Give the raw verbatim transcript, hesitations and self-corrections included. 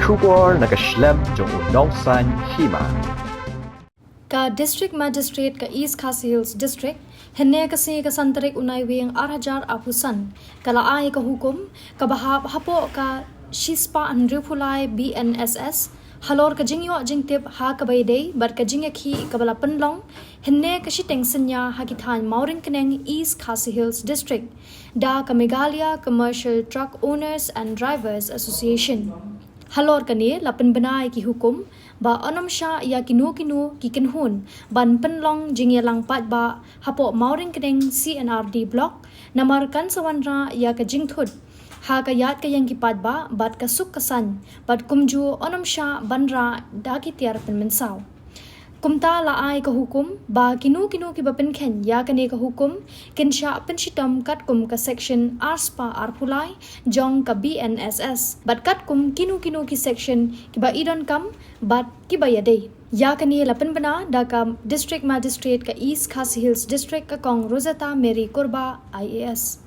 Khubor na ka shlem jong u nongsan hima. Ka District Magistrate ka East Khasi Hills District, hynne ka sngi ka san tarik u Naiwieng ar hajar arphew san, ka la ai ka hukum kaba hap hapoh ka shispah hynriewphew lai B N S S, halor ka jingïoh jingtip ha kaba ïadei bad ka jingïakhih kaba la pynlong hynne ka shiteng synñia ha ki thaiñ Mawryngkneng, East Khasi Hills District, da ka Meghalaya Commercial Truck Owners and Drivers Association. Halor kane la pynbna ïa ki hukum ba yn ym shah ïa kino kino ki kynhun ban pynlong jingïalang paidbah hapoh Mawryngkneng C and R D Block, namar kan sa wanrah ïa ka jingthut ha ka ïaid ka ïeng ki paidbah bad ka suk ka saiñ, bad kumjuh yn ym shah ban rah da ki tiar pynmynsaw. Kumta la ai ka hukum ba kino kino kiba pynkheiñ ïa kane ka hukum kin shah pynshitom katkum ka section arspah arphew lai jong ka B N S S, bad katkum kino kino ki section kiba i donkam bad kiba ïadei. Ïa kane la pynbna da ka District Magistrate ka East Khasi Hills District, ka Kong Rosetta Mary Kurbah, I A S.